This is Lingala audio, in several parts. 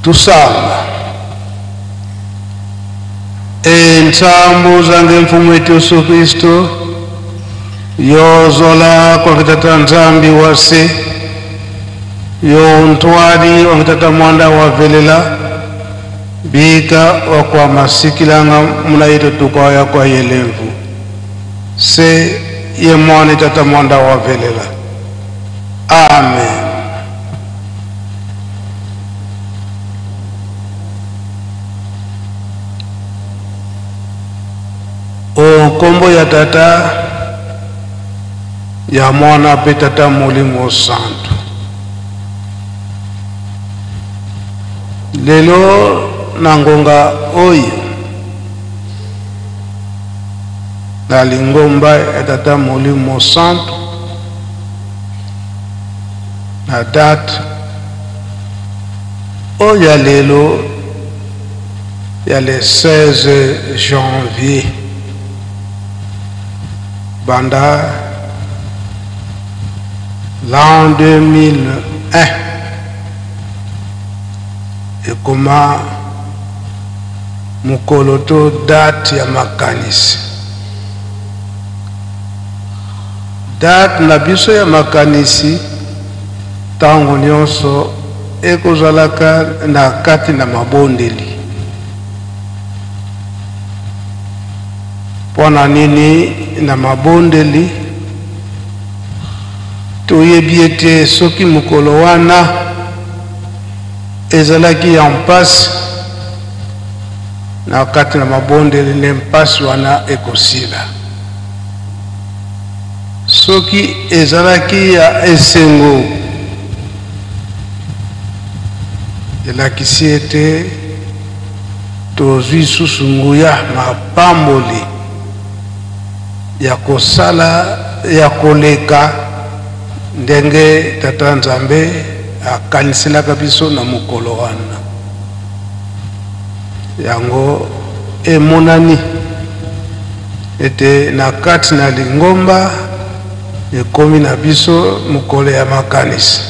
Tusamba. Entsambu zange mfumu wetu Yesu Kristo yozola kwa tata Nzambi wase yo ntwali wa tata mwanda wa velela bika wa kwa masikilanga muna yetu tukwa ya kwa yelemvu se ye mwana tata mwanda wa velela. Amen. O nkombo ya Tata, ya Mwana mpe Tata Molimo Santu. Lelo na ngonga oyo na lingomba ya Tata Molimo Santu na date oyo ya lelo ya le 16 janvier banda l'an 2001 ekoma mokolo to date ya makanisi. Date na biso ya makanisi ntango nyonso ekozalaka na kati na mabondeli. Mpo na nini na mabondeli? Toyebi ete soki mokolo wana ezalaki ya mpasi, na kati na mabondeli nde mpasi wana ekosila. Soki ezalaki ya esengo, elakisi ete tozwi susu nguya, mapamboli ya kosala ya koleka ndenge Tata Nzambe akaniselaka biso na mokolo wana. Yango emonani ete na kati na lingomba ekomi na biso mokolo ya makanisi,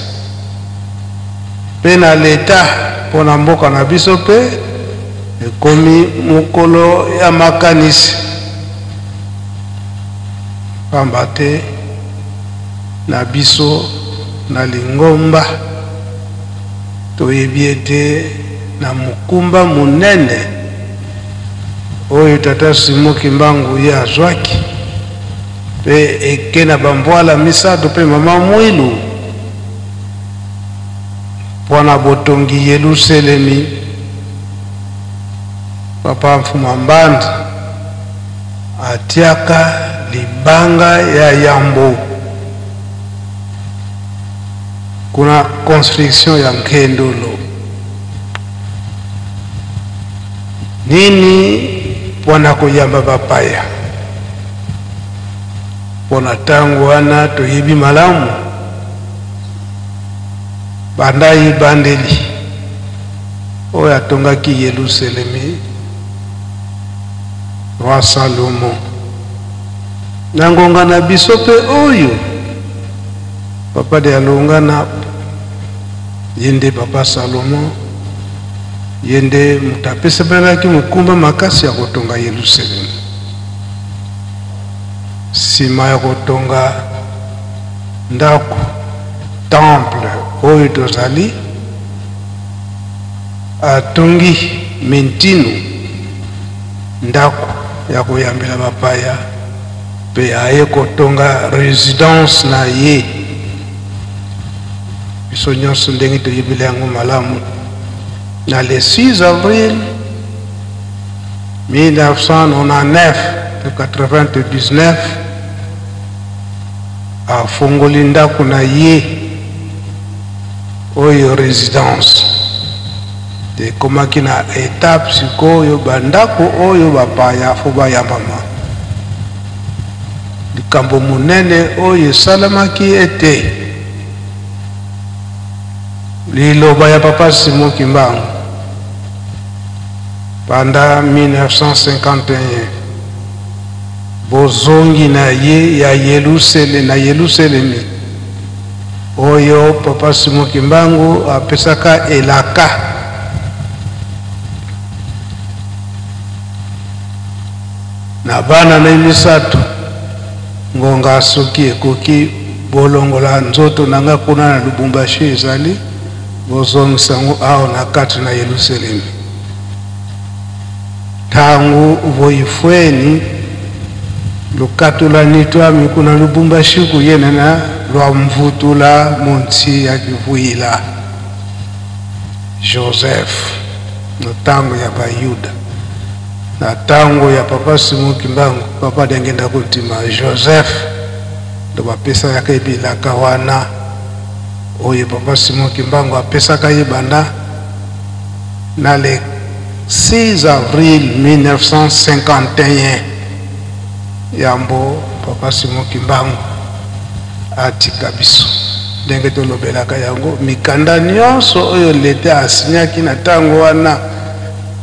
mpe na leta mpo na mboka na biso mpe ekomi mokolo ya makanisi, pamba te na biso na lingomba toyebi ete na mokumba monene oyo Tata Simon Kimbangu ye azwaki mpe eke na bambwala misato mpe mama Mwilu mpo na botongi Yelusalemi, Papa Mfuma Mbanza atiaka libanga ya yambo kuna construction ya Nkendolo. Nini mpo na koyamba bapaya? Mpo na ntango wana toyebi malamu banda ebandeli oyo atongaki Yelusalemi, roi Salomo. Na ngonga na biso mpe oyo papa de alongana, ye nde papa Salomo, ye nde moto apesamelaki mokumba makasi ya kotonga Yelusalemi. Nsima ya kotonga ndako temple oyo tozali, Atongi Mentino ndako ya koyambela bapaya mpe aye kotonga residence na ye. Biso nyonso ndenge toyebeli yango malamu, na le 6 avril 1999 to 99 afongoli ndako na ye oyo residence ekomaki na etape sikoyo bandako oyo bapaya fo bayambama. Likambo monene oyo esalamaki ete liloba ya Papa Simon Kimbangu banda 1951, bozongi na ye ya Yelusalemi, na Yelusalemi oyo Papa Simon Kimbangu apesaka elaka na bana na ye misato, ngonga soki ekoki bolongola nzoto na nga kuna na Lubumbashi ezali bozongisa yango awa na kati na Yelusalemi. Ntango voifweni lukatulani twami kuna Lubumbashi kuyenana lwa mvutula monsi ya kivuila Joseph na ntango ya Bayuda, na ntango ya Papa Simon Kimbangu, Papa Diangienda Kuntima Joseph ndo bapesaka ye bilaka wana oyo Papa Simon Kimbangu apesaka ye banda na le 6 avril 1951 yambo Papa Simon Kimbangu atika biso. Ndenge tolobelaka yango, mikanda nyonso oyo leta asinyaki na ntango wana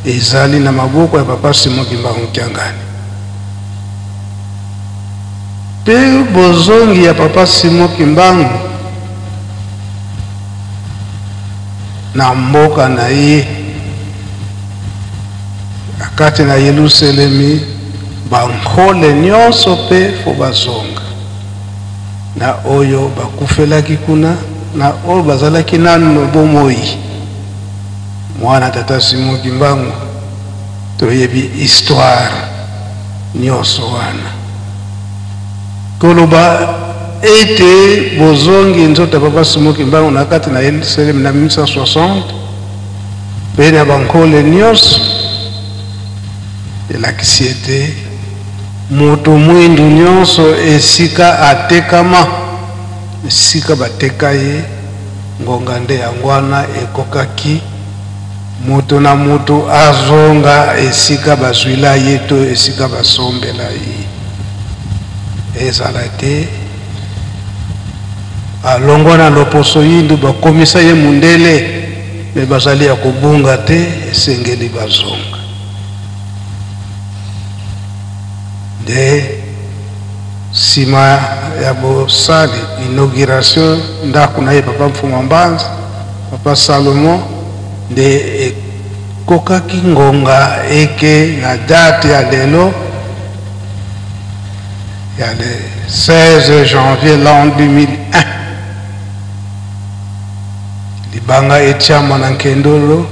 ezali na maboko ya Papa Simon Kimbangu Kiangani. Mpe bozongi ya Papa Simon Kimbangu na mboka na ye na kati na Yelusalemi, bankole nyonso mpe fo bazonga, na oyo bakufelaki kuna na oyo bazalaki nanu bomoi. Mwana Tata Simon Kimbangu, toyebi histoire nyonso wana. Koloba ete bozongi nzoto ya Papa Simon Kimbangu na kati na Yelusalemi na 1960 mpe na bankole nyonso elakisi ete moto mwindu nyonso esika atekama, esika bateka ye, ngonga nde yango wana ekokaki moto na moto azonga esika bazwila ye to esika basombela ye. Ezala te alongwa na loposo yindu bakomisa ye mundele, me bazali ya kobunga te, esengeli bazonga. Nde nsima ya bosali inauguration ndako na ye Papa Mfuma Mbanza, Papa Salomon, nde ekokaki ngonga eke na date ya lelo ya le 16 janvier l'an 2001, libanga etiama na nkendolo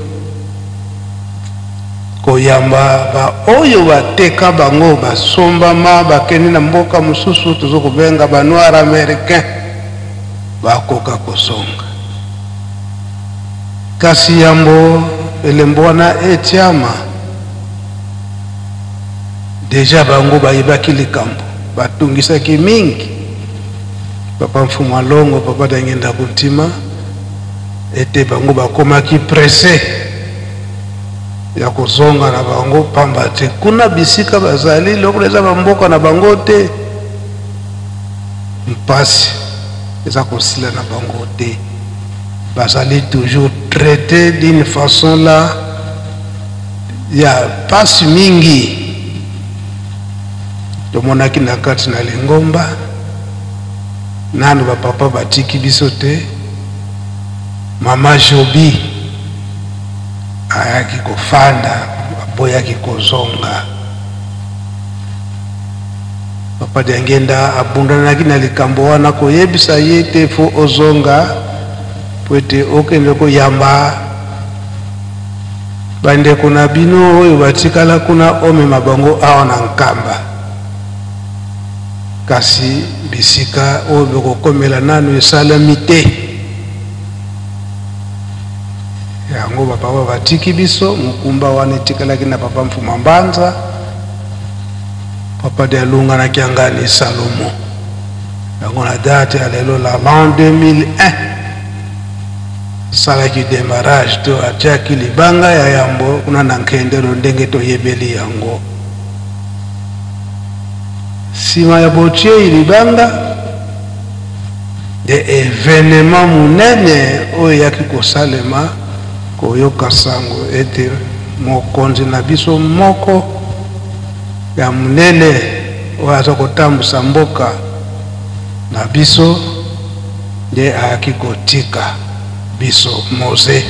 koyamba baoyo bateka bango basombama bakende na mboka mosusu tozo kobenga ba noir américain, bakoka kozonga. Kasi yambo elembo wana etiama, deja bango bayebaki likambo, batungisaki mingi Papa Mfumu Alongo, Papa Diangienda Kuntima, ete bango bakomaki presse ya kozonga na bango, pamba te kuna bisika bazali lokola eza bamboka na bango te, mpasi eza kosila na bango te, bazali toujours traité d'une façon là ya mpasi mingi. Tomonaki na kati na lingomba nanu bapapa batiki biso te, Mama Jobi ayaki kofanda, aboyaki kozonga. Papa Diangienda abundanaki na likambo wana koyebisa ye te fo ozonga po ete okende koyamba Bandeko na bino oyo batikala kuna omema bango awa na Nkamba. Kasi bisika oyo bokokomela nanu esalami te. Yango ba papa batiki biso, mokumba wana etikalaki na papa Mfuma Mbanza, papa Dialunga na Kiangani Salomo. Yango na date ya lelo la l'an 2001 asalaki demarrage to atiaki libanga ya yambo kuna na Nkendelo ndenge toyebeli yango. Sima ya botiei libanga nde evenement monene oyo eyaki kosalema, koyoka sango ete mokonzi na biso moko ya monene oyo aza kotambusa mboka na biso nde ayaki kotika biso, Mose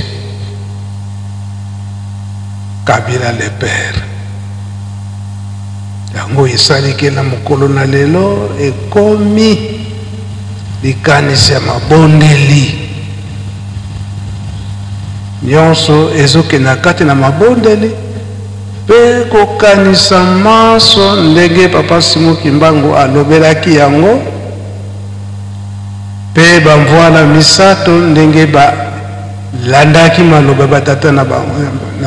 Kabila le père. Yango esali ke na mokolo na lelo ekomi likanisi ya mabondeli nyonso ezokenda kati na mabondeli mpe kokanisa manso ndenge Papa Simon Kimbangu alobelaki yango mpe bamvwala misato ndenge balandaki maloba batata na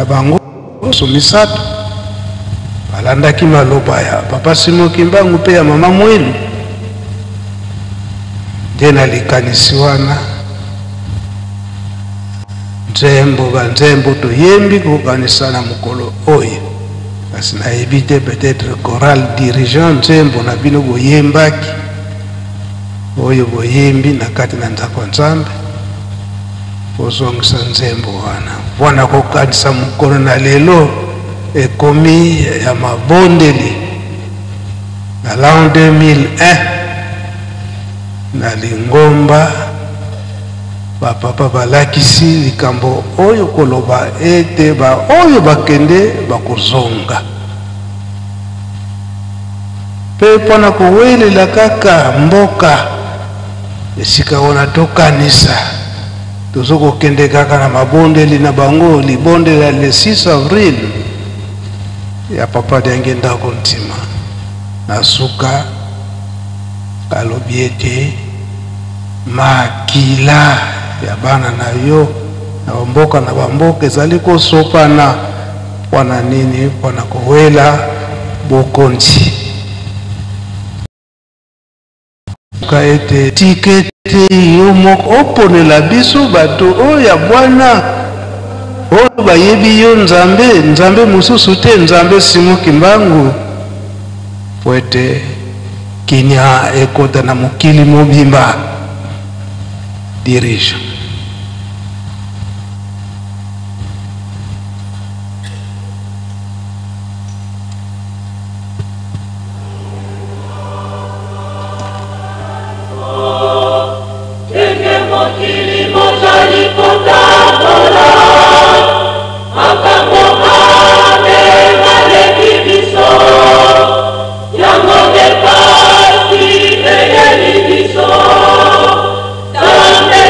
bango nyonso misato balandaki maloba ya Papa Simon Kimbangu mpe ya Mama Mwilu. Nde na likanisi wana nzembo banzembo toyembi kokanisa na mokolo oyo, kasi nayebi te, peut-être chorale dirigeant nzembo na bino boyembaki oyo boyembi na kati na ndako ya Nzambe, bozongisa nzembo wana mpo na kokanisa mokolo na lelo ekomi ya mabondeli na l'an 2001 na lingomba bapapa balakisi likambo oyo koloba ete baoyo bakende bakozonga mpe mpo na kowelela kaka mboka esika wana tokanisa tozo kokende kaka na mabondeli na bango, libondeli ya le 6 avril ya Papa Diangienda Kuntima. Na suka alobi ete makila ya bana na yo na bamboka na bamboka ezali kosopana mpo na nini? Mpo na kowela bokonzi. Ka ete tika ete yo moko oponela biso bato oyo ya bwana, oyo bayebi yo Nzambe, Nzambe mosusu te, Nzambe Simon Kimbangu, mpo ete kimia ekota na mokili mobimba. Dirige. Ndenge mokili mozali kotambola, makambo mabe maleki biso, yango nde pasi eyeli biso. Nzambe.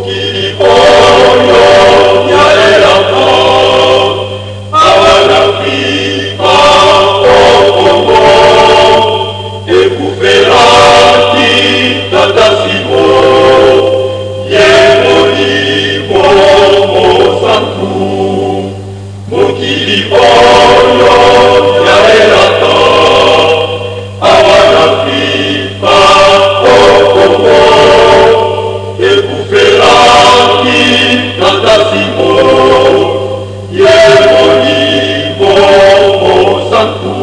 Mokili oyo ya elaka, awa n'Afrika o Congo, ekufelaki tata Simo, ye Molimo Mosantu. Mokili oyo ya elaka, awa n'Afrika o Congo, ekufelaki tata Simo, ye Molimo Mosantu.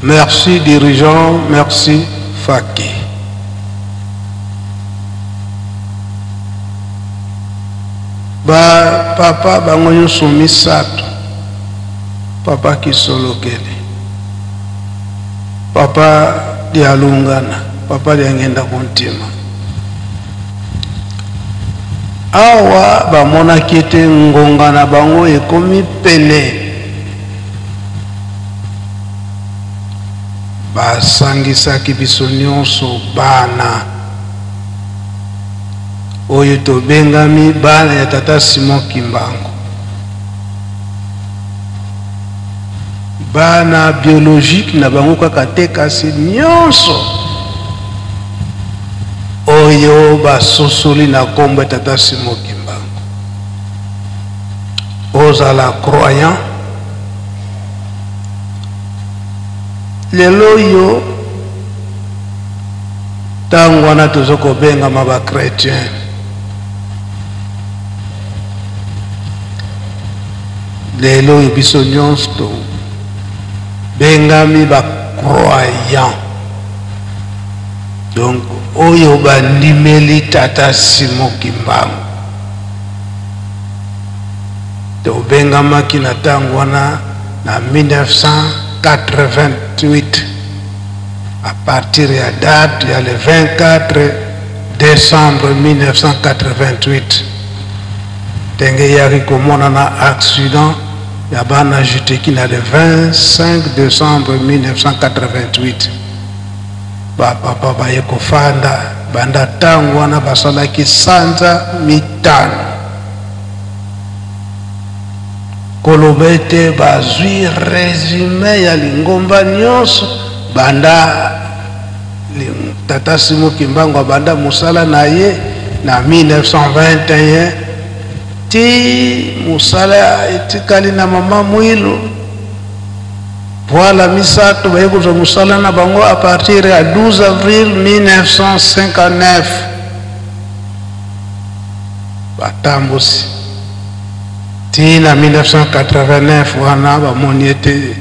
Merci dirigeant, merci Faki. Ba papa bango nyonso misato, papa Kisolokele, papa Dialungana, papa Diangenda Kuntima, awa bamonaki ete ngonga na bango ekomi pene, basangisaki biso nyonso bana oyo tobengami bana ya tata Simon Kimbangu, bana biologique na bango kaka te, kasi nyonso oyo basosoli na nkombo ya tata Simon Kimbangu. Ozala croyant lelo oyo, ntango wana tozo kobengama ba chrétien, lelo oyo biso nyonso tobengami ba croyant, donc oyo bandimeli tata Simon Kimbangu. Tobengamaki na ntango wana na 1988, à partir ya date ya le 24 décembre 1988, ndenge eyaki komonana accident ya bana Juteki na le 25 décembre 1988. Bapapa baye kofanda banda ntango wana, basalaki sanza 5 koloba ete bazwi résumé ya lingomba nyonso banda tata Simon Kimbangu abanda mosala na ye na 1921 ti mosala etikali na mama Mwilu. Voilà, misato baye kozwa mosala na bango à partir ya 12 avril 1959, batambusi ti na 1989. Wana bamoni ete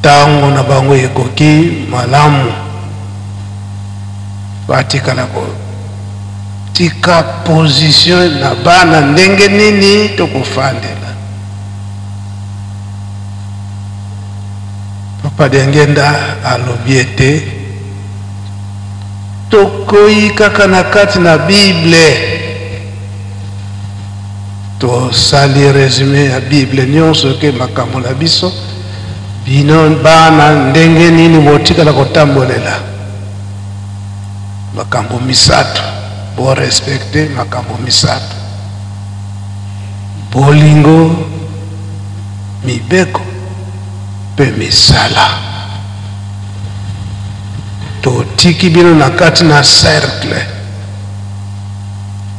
ntango na bango ekoki malamu, batikala kotika position na bana ndenge nini tokofandela. Papa Diangenda alobi ete tokoyi kaka na kati na Bible, tosali résumé ya Bible nyonso ke makambo na biso, bino bana ndenge nini botikala kotambolela makambo misato, borespecte makambo misato: bolingo, mibeko mpe misala. Totiki bino na kati na cercle,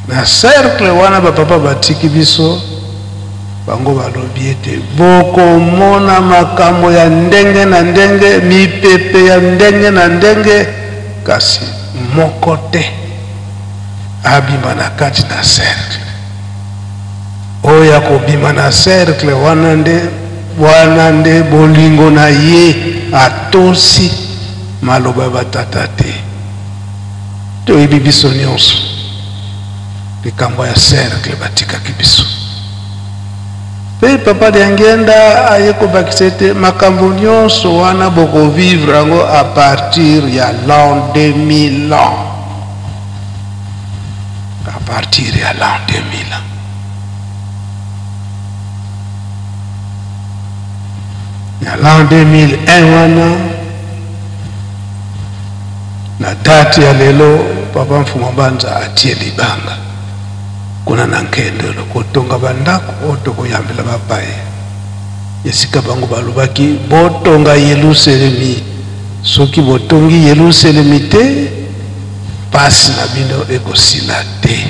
na cercle wana bapapa batiki biso. Bango balobi ete bokomona makambo ya ndenge na ndenge, mipepe ya ndenge na ndenge, kasi moko te abima na kati na cercle. Oyo akobima na cercle wana nde, wana nde bolingo na ye atosi maloba ya batata te. Toyebi biso nyonso likambo ya cercle batikaki biso. Mpe papa Diangenda aye kobakisa ete makambo nyonso wana bokovivre yango à partir ya l'an 2000 ans, à partir ya l'an 2000 ans. Na l'an 2001 wana, na date ya lelo, papa Mfuma Banza atie libanga kuna na Nkendelo kotonga bandako oyo tokoyambela bapaya, esika bango balobaki botonga Yelusalemi. Soki botongi Yelusalemi te, pasi na bino ekosila te.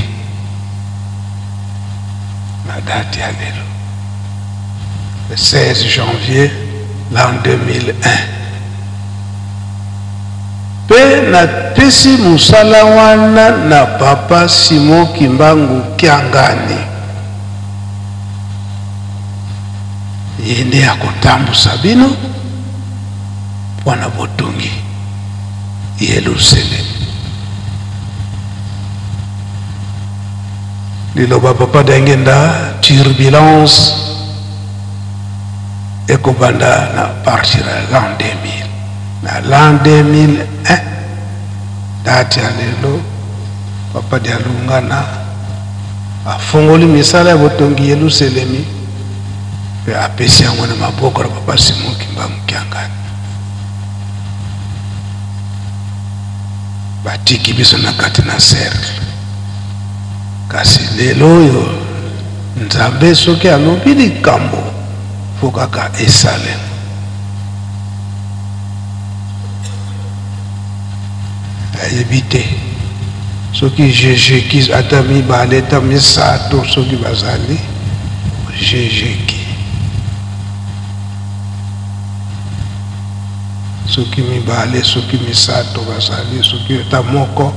Na date ya lelo, le 16 janvier l'an 2001, mpe napesi mosala wana na papa Simon Kimbangu Kiangani. Ye nde akotambusa bino mpona botongi Yelusalemi. Liloba Papa Diangienda, turbulence ekobanda na partir ya l'an 2000. Na l'an 2001, date ya lelo, Papa Dialungana afongoli misala ya botongi Yelusalemi mpe apesi yango na maboko na Papa Simon Kimbangu Kiangani. Batiki biso na kati na cercle. Kasi lelo oyo Nzambe soki alobi likambo fo kaka esalema. Nayebi te soki jejeki ata mibale ata misato soki bazali jejeki soki mibale soki misato bazali soki ata moko.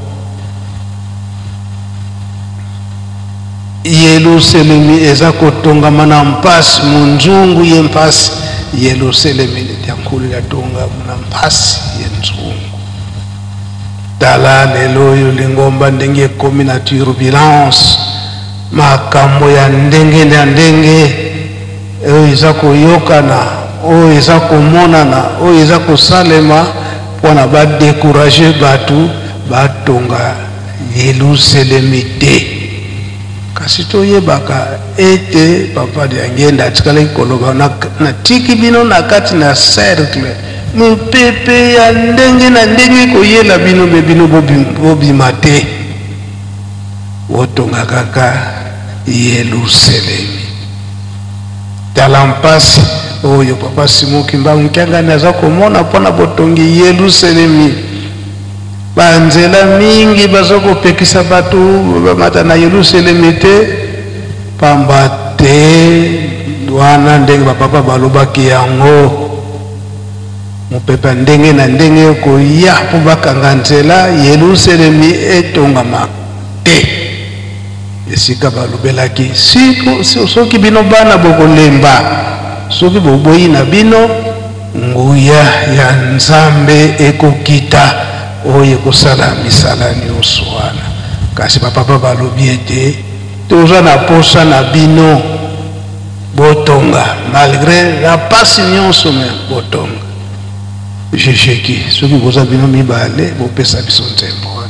Yelusalemi eza kotongama na mpasi, monzungu ye mpasi. Yelusalemi ya nkulu ya tongama na mpasi ye nzungu. Tala lelo oyo lingomba ndenge ekomi na turbulence, makambo ya ndenge na ndenge oyo eza koyokana, oyo eza komonana, oyo eza kosalema mpona ba décourager bato batonga Yelusalemi te. Kasi toyebaka ete Papa Diangienda atikalaki koloba, natiki bino na kati na cercle, mopepe ya ndenge na ndenge ekoyela bino, me bino bobima te, botonga kaka Yelusalemi. Tala mpasi oyo Papa Simon Kimbangu Kiangani aza komona mpona botongi Yelusalemi. Banzela mingi baza kopekisa bato bamata na Yelusalemi te, pamba te wana ndenge bapapa balobaki yango, mopepe ya ndenge na ndenge ekoya mpo bakanga nzela Yelusalemi etongama te. Esika balobelaki, soki bino bana bokolemba, soki boboyi na bino, nguya ya Nzambe ekokita oyo ekosala misala nyonso wana. Kasi bapapa balobi ete toza na posa na bino botonga, malgré la pasi nyonso, me botonga. Jejeki, soki boza bino mibale, bopesa biso nzembo wana.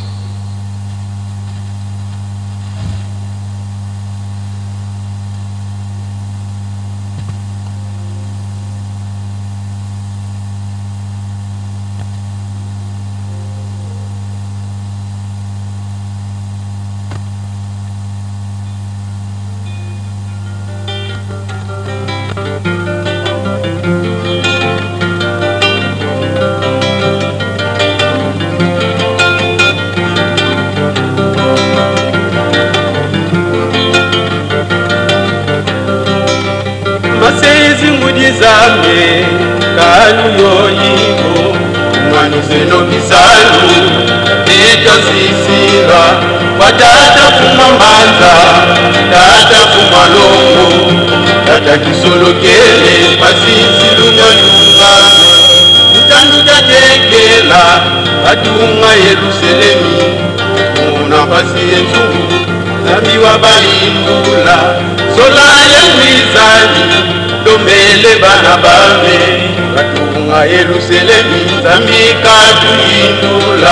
Yerusalemi Nzambi katuyindula.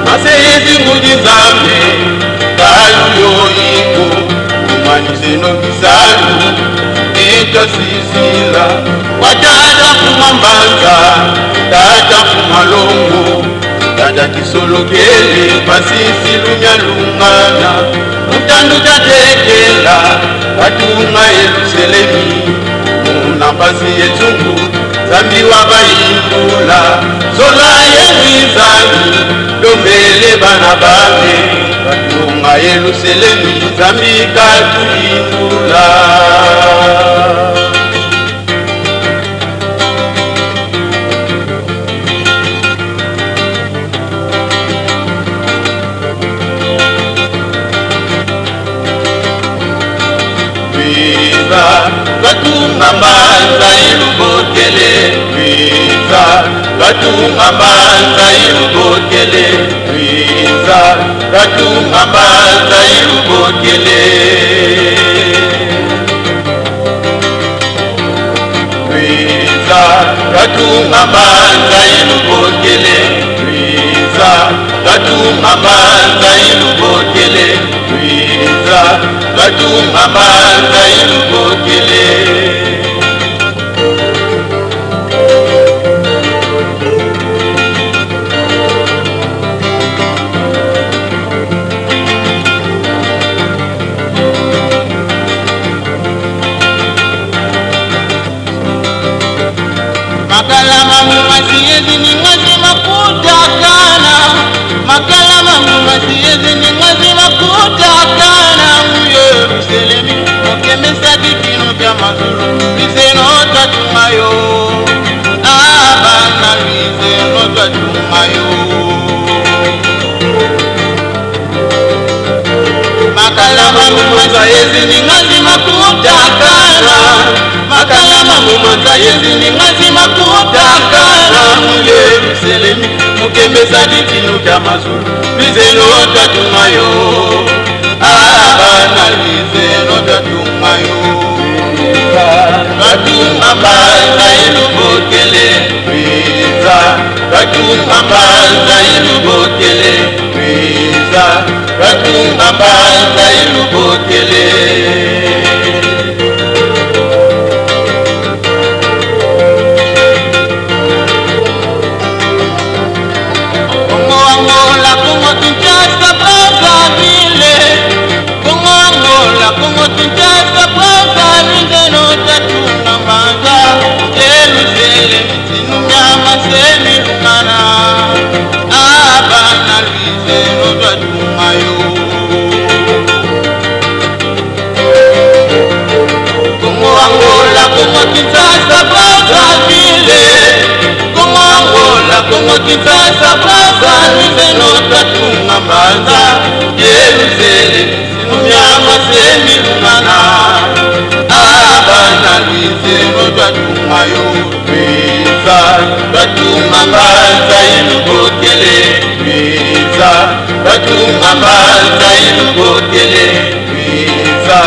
Maseyezi ngudi Nzambe kaluyoyiko umanise no bisalu etosisila watata kumambanza tata kumalongo tata kisolokele pasisi lunyalungana mutandu tatekela batunga Yerusalemi muna pasi yezungu Nzambi wa bayindula zola yemizani lombele bana bame batunga Yerusalemi Nzambi katuyindula. Batunga mbanza ilubokele Katunga mbanza ilubokele Luiza Katunga mbanza ilubokele Luiza Katunga mbanza ilubokele Luiza Katunga mbanza ilubokele Luiza Katunga mbanza ilubokele. Makalama mumasiezi ningazi makutakana makalama mumasiezi ningazi makutakana Yerusalemi okemesaki kino kya mazulu liseno twatungayo abana liseno twatungayo makalama mumasiezi ningazi makutakana makalama mumasiezi ningazi makutakana Yerusalemi mokembesaki kino kya mazulu liseno twatungayo abana liseno twatungayo Katunga mbanza ilubokele Luiza Katunga mbanza ilubokele Luiza Katunga mbanza ilubokele. Kongo Angola, Kongo Kinshasa, Brazzaville. Kongo Angola, Kongo Kinshasa, Brazzaville. Notatunga mbanza Jerusalem sinumyama semilungana abana lwize notwatungayo Kongo Angola, Kongo Kinshasa, Brazzaville. Kongo Angola, Kongo Kinshasa, Brazzaville. Notatunga mbanza Jerusalem sinumyama semilungana abana lwize notwatungayo Luiza Katunga mbanza ilubokele Luiza Katunga mbanza ilubokele Luiza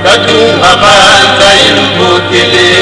Katunga mbanza ilubokele.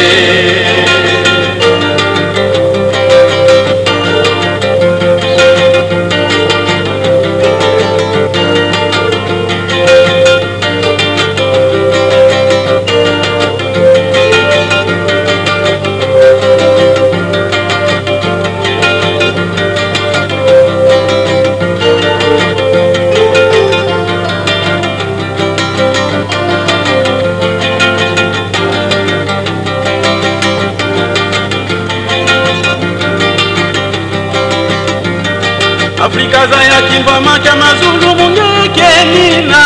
Afrika za ya kimboma kya mazulu mungekenina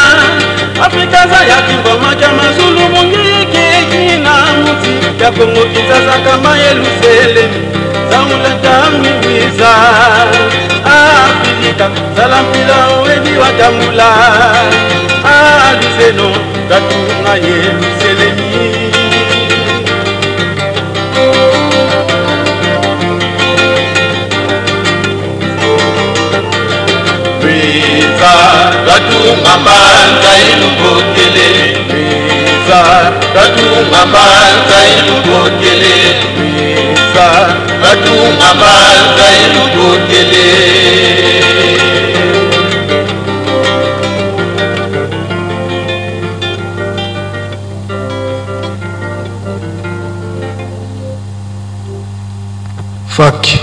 Afrika za ya kimboma kya mazulu mungekekina muti ya Kongo Kinshasa kama Yerusalemi zaulata miwiza Afrika zala mpila owebi watambula aliseno katunga Yerusalemi. Luiza Katunga mbanza ilubokele Luiza Katunga mbanza ilubokele Luiza Katunga mbanza ilubokele. Faki.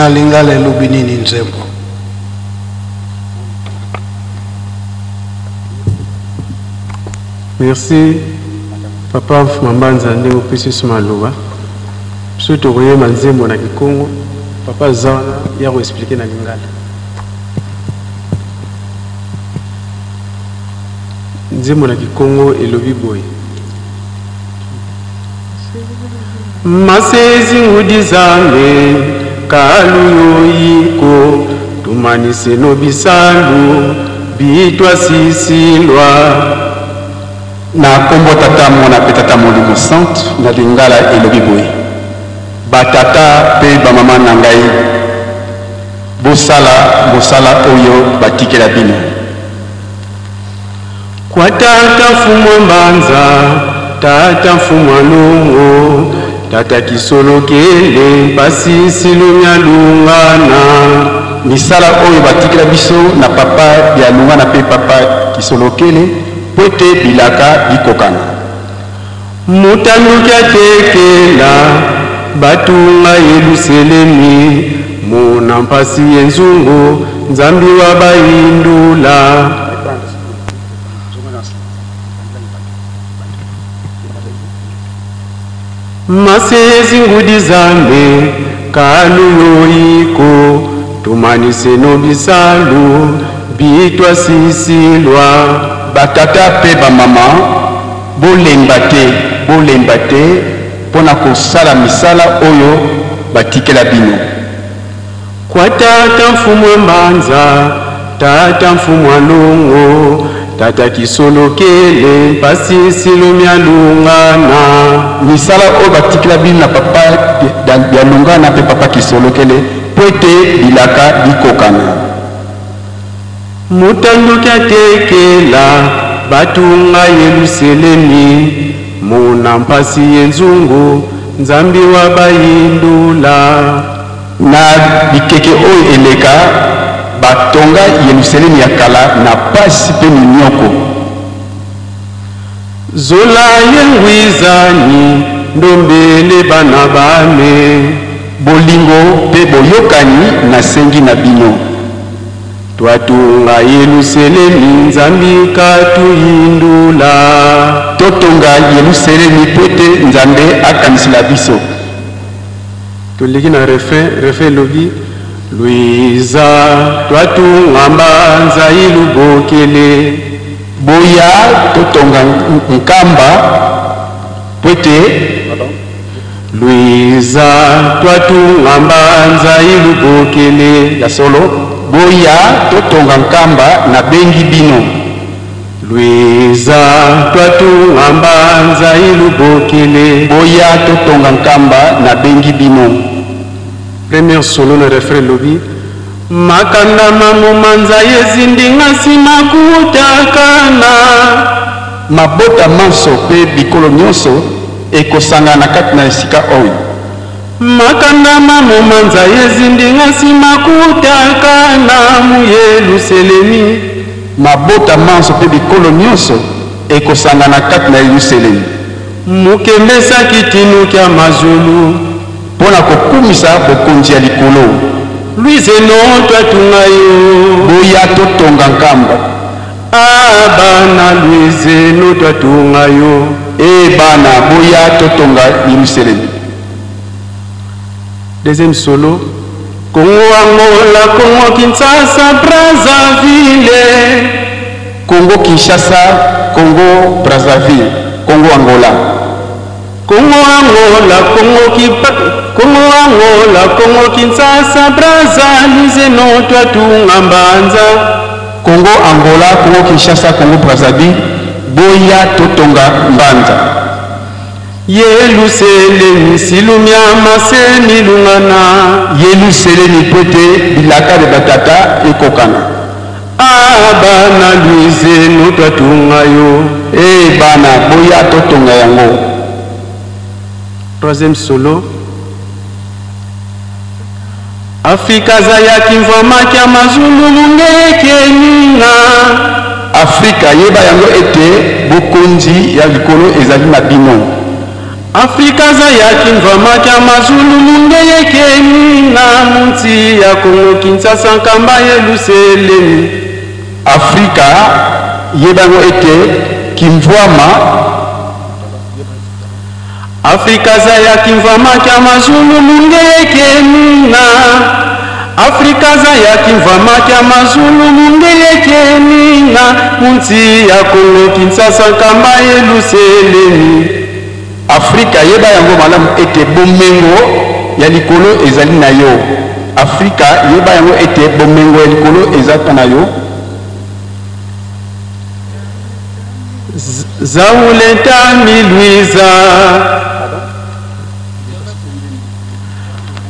Na lingala elobi nini nzembo? Merci papa Mfuma Mbanza ndenge opesi biso maloba. Biso tokoyemba nzembo na kikongo, papa aza wana ya ko expliquer na lingala. Nzembo na kikongo elobi boye. Masezi ngudi zambe kalu yoyiko tumanise no bisalu bitwa sisilwa. Na kombo Tata, Mwana mpe Tata Molimo Santu, na lingala elobi boye: Batata mpe bamama na ngai, bosala mosala oyo batikela bino. Kwa tata Mfumwa Mbanza, tata Mfumwa Longo, tata Kisolokele, mpasi Silumya Lungana. Misala oyo batikela biso na papa ya Lungana mpe papa Kisolokele mpo ete bilaka bikokana. Mutanduki atekela batunga Yeluselemi, mona mpasi ye nzungu Nzambi wa bayindula. Masezi ngudi zambe kalu yoyiko tumanise no bisalu bitwa sisilwa. Batata mpe bamama, bolemba te, bolemba te mpo na kosala misala oyo batikela bino. Kwa tata Mfumwa Mbanza, tata Mfumwa Longo, tata Kisolokele, mpasi Silumya Lungana. Misala oyo batikela bino na papa ya Lungana mpe papa Kisolokele mpo ete bilaka bikokana. Mutanduki atekela batunga Yeluselemi, mona mpasi ye nzungu Nzambi wa bayindula. Na bikeke oyo eleka, batonga Yelusalemi ya kala na pasi mpe minyoko. Zola ye ngwizani ndombele bana bame. Bolingo mpe boyokani nasengi na bino. Twatunga Yelusalemi Nzambi katuyindula. Totonga Yelusalemi mpo ete Nzambe akanisela biso. Toleki na refrain, refrain elobi Luiza twatunga mbanza ilubokele. Boya totonga nkamba mpo ete Luiza twatunga mbanza ilubokele. Ya solo, boya totonga nkamba nabengi bino. Luiza twatunga mbanza ilubokele. Boya totonga nkamba nabengi bino. Première solo na refrain elobi makanda mamomanza yezindinga nsima kutakana. Mabota manso mpe bikolo nyonso ekosangana kati na esika oyo. Makanda mamomanza yezindinga nsima kutakana mu Yelusalemi. Mabota manso mpe bikolo nyonso ekosangana kati na Yelusalemi. Mukembesaki tinu kya mazulu mpo na kokumisa bokonzi ya likolo. Luizeno twatunga yo. Boya totonga nkamba. Abana Luizeno twatunga yo. E bana, boya totonga Yelusalemi. Deuxième solo. Congo Angola, Congo Kinshasa, Brazzaville. Congo Kinshasa, Congo Brazzaville, Congo Angola. Congo Angola, Congo Kipa, Congo Angola, Congo Kinshasa, Brazzaville, no twatunga mbanza. Congo Angola, Congo Kinshasa, Congo Brazzaville, boya totonga mbanza. Yelusalemi silumya masemi lungana. Yelusalemi mpo ete bilaka bya batata ekokana. Abana Luizeno twatunga yo. E bana, boya totonga yango. Troisième solo. Afrika zayaki mvama kya mazulu mungeke ninga. Afrika yeba yango ete bokonzi ya likolo ezali na bino. Afrika zaya kimvama kya mazulu mungeyekeni na munti ya Kongo Kinshasa nkamba Yelusalemi. Afrika yeba yango ete kimvwama. Afrika zaya kimvama kya mazulu mungeyekeni na Afrika zaya kimvama kya mazulu mungeyekeni na munti ya Kongo Kinshasa nkamba Yelusalemi. Afrika yeba yango malamu ete bomengo ya likolo ezali na yo. Afrika yeba yango ete bomengo ya likolo eza mpo na yo. Zauleta Luiza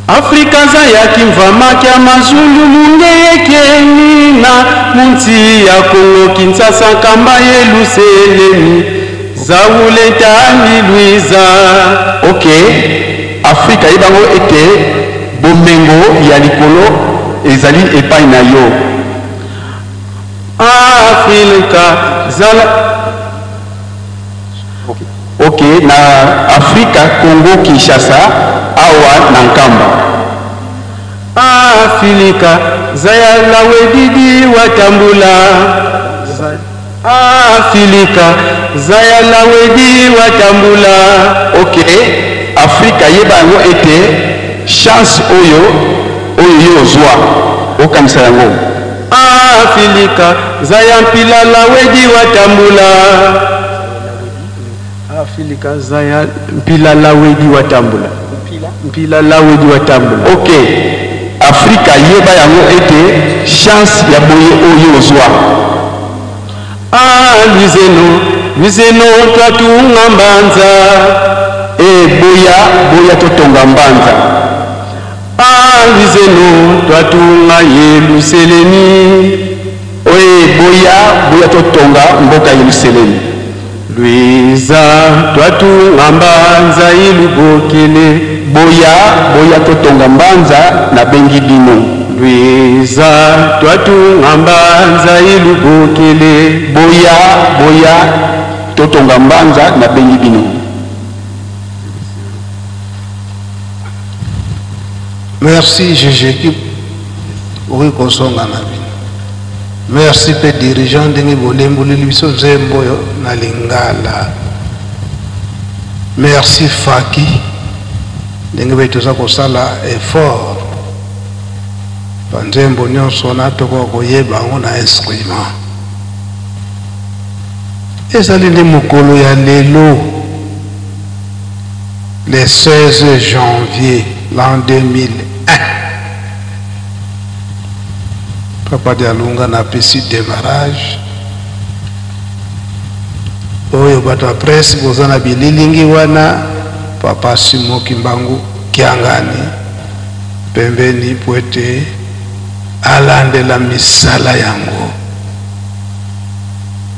Afrika zaya kimvama kya mazulu mungeyekeni na munti ya Kongo Kinshasa nkamba Yelusalemi Zauleta Luiza. Ok, Afrika yeba yango ete bomengo ya likolo ezali epai na yo. Afrika zala. Ok, na Afrika Kongo Kinshasa awa na Nkamba. Afrika zaya lawedidi watambula. Afrika zaya lawedi watambula. Ok, Afrika yeba yango ete chance oyo oyo yo ozwa okanisa yango. Afrika zaya mpila lawedi watambula. Afrika zaya mpila lawedi watambula. Mpila lawedi watambula. Ok, Afrika yeba yango ete chance ya boye oyo ozwa. Ah, Luizeno, Luizeno twatunga mbanza. E boya boya totonga mbanza. Ah, Luizeno twatunga Yelusalemi. Oye boya boya totonga mboka Yelusalemi. Luiza twatunga mbanza ilubokele. Boya boya totonga mbanza nabengi bino. Luiza twatunga mbanza ilubokele. Boya boya totonga mbanza nabengi bino. Merci GG okoki kozonga na bino. Merci mpe dirigeant ndenge bolemboleli biso nzembo oyo na lingala. Merci Faki ndenge mpe toza kosala effort banzembo nyonso wana tokoka koyeba yango na instrument. Ezali nde mokolo ya lelo le 16 janvier l'an 2001. Papa Dialunga napesi démarrage oyo bato ya presse boza na bililingi wana, Papa Simon Kimbangu Kiangani pembeni po ete alandela misala yango.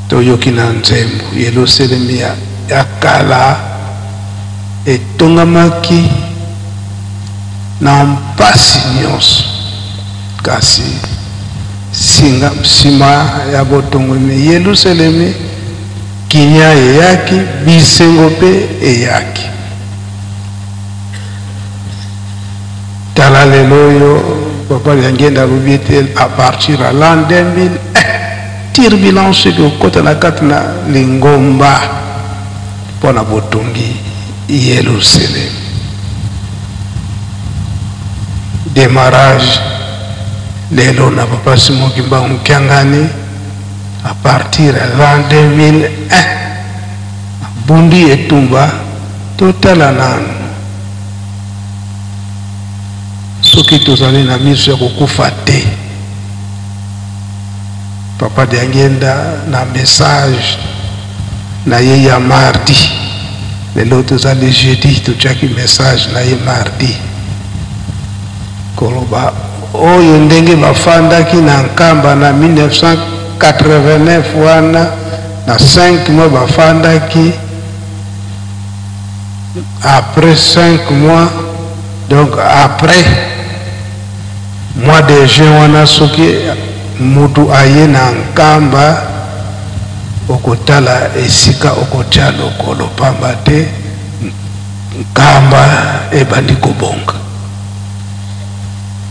Toyoki na nzembo Yelusalemi ya kala etongamaki na mpasi nyonso, kasi singa nsima ya botongami Yelusalemi kimia eyaki, bisengo mpe eyaki. Tala lelo oyo Papa Diangienda alobi ete à partir ya l'an 2001 turbulence ekokota na kati na lingomba mpo na botongi Yelusalemi. Démarrage lelo na Papa Simon Kimbangu Kiangani à partir ya l'an 2001 abundi etumba. Totala nanu soki tozali na miso ya kokufa te. Papa Diangienda na message na ye ya mardi, lelo tozali jeudi, totiaki message na ye mardi koloba oyo ndenge bafandaki na Nkamba na 1989 wana na 5 mois bafandaki, après 5 mois, donc après mois de juin wana soki mutu aye na Nkamba okotala esika okotia lokolo pamba te. Nkamba ebandi kobonga.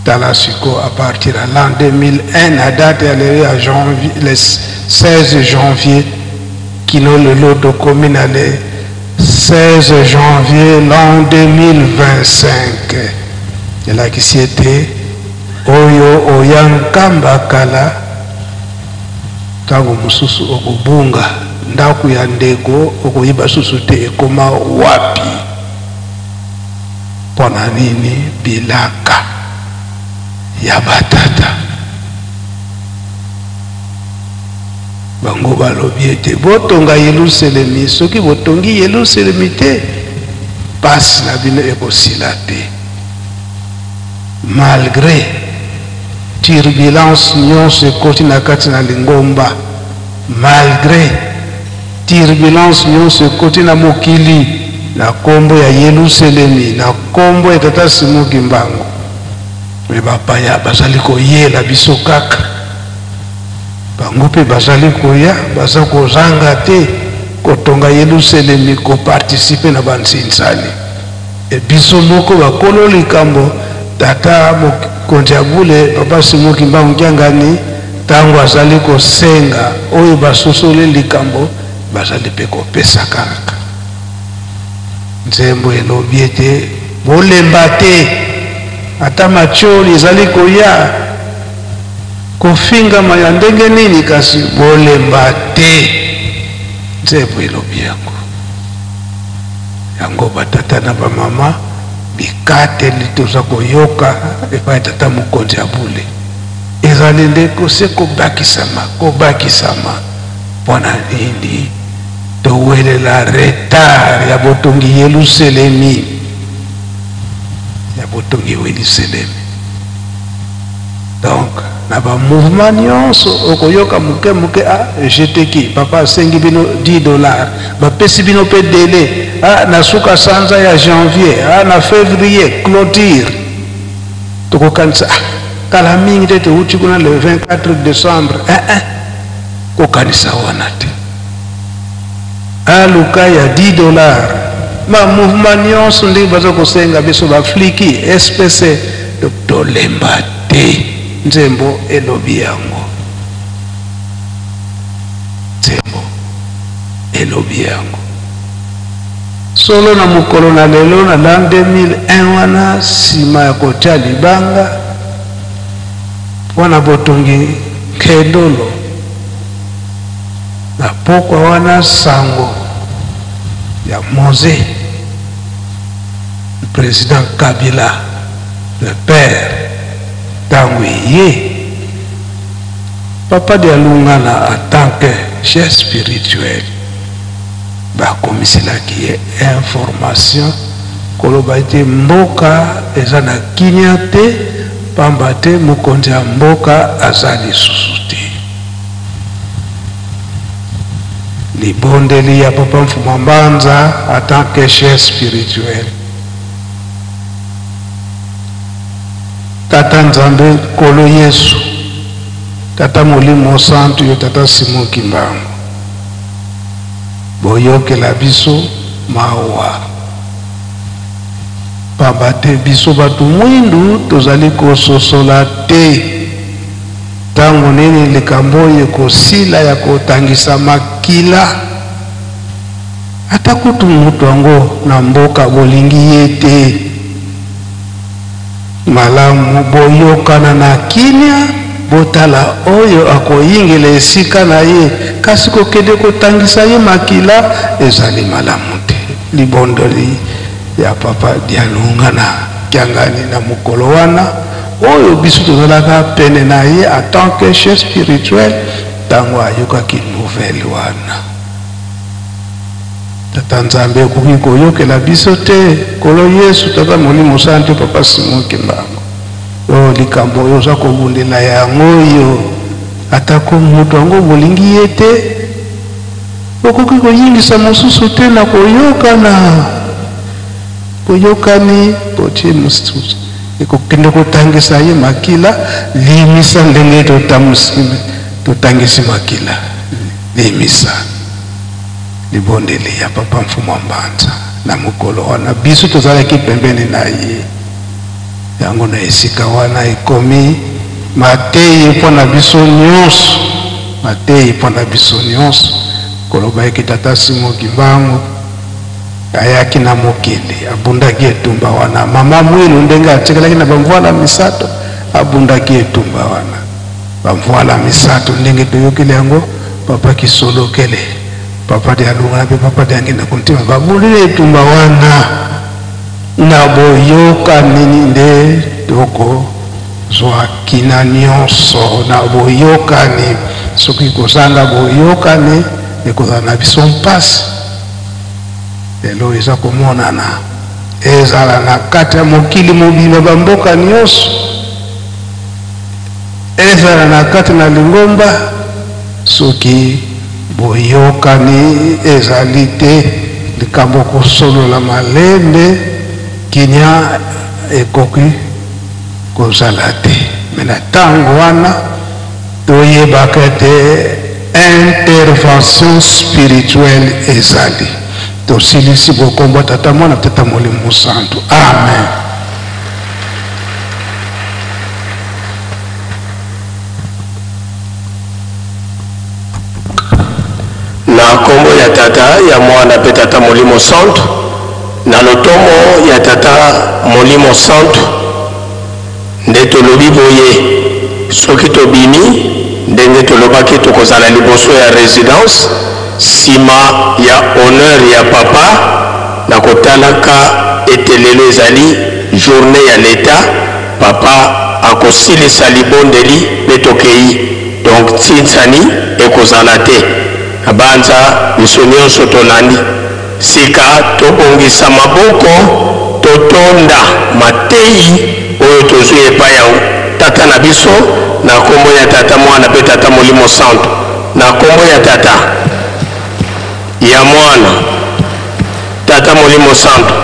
Tala siko à partir ya l'an 2001 na date ya lelo ya janvier, le 16 janvier kino lelo tokomi na le 16 janvier l'an 2025, elakisi ete oyo oya Nkamba kala, ntango mosusu okobunga ndako ya ndeko, okoyeba susu te ekoma wapi. Mpo na nini bilaka ya batata? Bango balobi ete botonga Yelusalemi, soki botongi Yelusalemi te, pasi na bino ekosila te. Malgre turbulence nyonso ekoti na kati na lingomba, malgre turbulence nyonso ekoti na mokili, na kombo ya Yelusalemi, na kombo ya Tata Simon Kimbangu, me bapaya bazali koyela biso kaka. Bango mpe bazali koya, baza kozanga te kotonga Yelusalemi, kopartisipe na bansinsani. E biso moko bakolo likambo, Tata Mokonzi ya Bule, Papa Simon Kimbangu Kiangani, ntango azali kosenga oyo basosoli likambo, bazali mpe kopesa kaka. Nzembo elobi ete bolemba te, ata matioli ezali koya, kofingama ya ndenge nini, kasi bolemba te. Nzembo elobi yango. Yango batata na bamama, bikateli toza koyoka epai ya Tata Mokonzi ya Bule ezali nde kose kobakisama, kobakisama. Mpo na nini towelela retard ya botongi Yelusalemi, ya botongi Yelusalemi? Donc na ba mouvement nyonso okoyoka moke moke, ah, jeteki papa asengi bino 10 dollars, bapesi bino mpe délai, ah, na suka sanza ya janvier, ah, na février clôture. Tokokanisa, ah, kala mingi te touti kuna le 24 décembre. Eh, eh, kokanisa wana te. Aluka ya 10 dollars, ba mouvement nyonso ndenge baza kosenga biso bafliki spc, tolemba te. Nzembo elobi yango, nzembo elobi yango solo. Na mokolo na lelo, na l'an 2001 wana, nsima ya kotia libanga mpona botongi Nkendolo, na pokwa wana, sango ya Mose, président Kabila le père, ntango eye, Papa Dialungana en tant que chef spirituel bakomiselaki ye information koloba ete mboka eza na kimia te, pamba te mokonzi ya mboka aza lisusu te. Libondeli ya Papa Mfuma Mbanza en tant que chef spirituel: Tata Nzambe Nkolo Yesu, Tata Molimo Santu, yo Tata Simon Kimbangu, boyokela biso mawa, pamba te biso bato mwindu tozali kososola te ntango nini likambo oyo ekosila ya kotangisa makila. Ata kutu moto yango na mboka bolingi ye te, malamu boyokana na kimia, botala oyo akoyingela esika na ye, kasi kokende kotangisa ye makila ezali malamu te. Libondoli ya Papa Dialungana Kiangani na mokolo wana oyo biso tozalaka pene na ye en tant que chef spirituel, ntango ayokaki nouvelle wana. Tata Nzambe, okoki koyokela biso te, Nkolo Yesu, Tata Molimo Santu, Papa Simon Kimbangu? Oyo likambo oyo oza kobundela yango oyo, atako moto yango bolingi ye te, okoki koyingisa mosusu te na koyokana boyokani, botie mosusu ekokende kotangisa ye makila. Limisa ndenge totangisi makila, limisa. Libondeli ya Papa Mfumu Mbanza Na mokolo wana biso tozalaki pembeni na ye. Yango na esika wana ekomi mateyi mpo na biso nyonso, mateyi mpo na biso nyonso, koloba eke Tata Simon Kimbangu ayaki na mokili, abundaki etumba wana. Mama Mwilu ndenge atikalaki na bamvwala misato, abundaki etumba wana. Bamvwala misato ndenge toyokeli yango, Papa Kisolokele, Papa Dialungana mpe Papa Diangienda Kuntima babundi na etumba wana. Na boyokani nde tokozwa kina nyonso na boyokani. Soki kozanga boyokani ekozala na biso mpasi. Lelo eza komonana ezala na kati ya mokili mobimba, bamboka nyonso, ezala na kati na lingomba, soki boyokani ezali te, likambo kosolola malembe, kinia ekoki kozala te. Me na ntango wana toyebaka ete intervention spirituelle ezali. Tosilisi bokombo Tata, Mwana, Tata Molimo Mosantu. Amen. Na nkombo ya Tata, ya Mwana mpe Tata Molimo Santu, na lotomo ya Tata Molimo Santu nde tolobi boye, soki tobimi ndenge tolobaki tokozala liboso ya residence nsima ya honneur ya papa na kotalaka ete lelo ezali journee ya leta. Papa akosilisa libondeli mpe tokei, donc tsinsani ekozala te. Na banza biso nionso tolandi. Sika tobongisa maboko totonda mateyi oyo tozwi epai ya Tata na biso na kombo ya Tata, Mwana mpe Tata Molimo Santu. Na kombo ya Tata, ya Mwana, Tata Molimo Santu.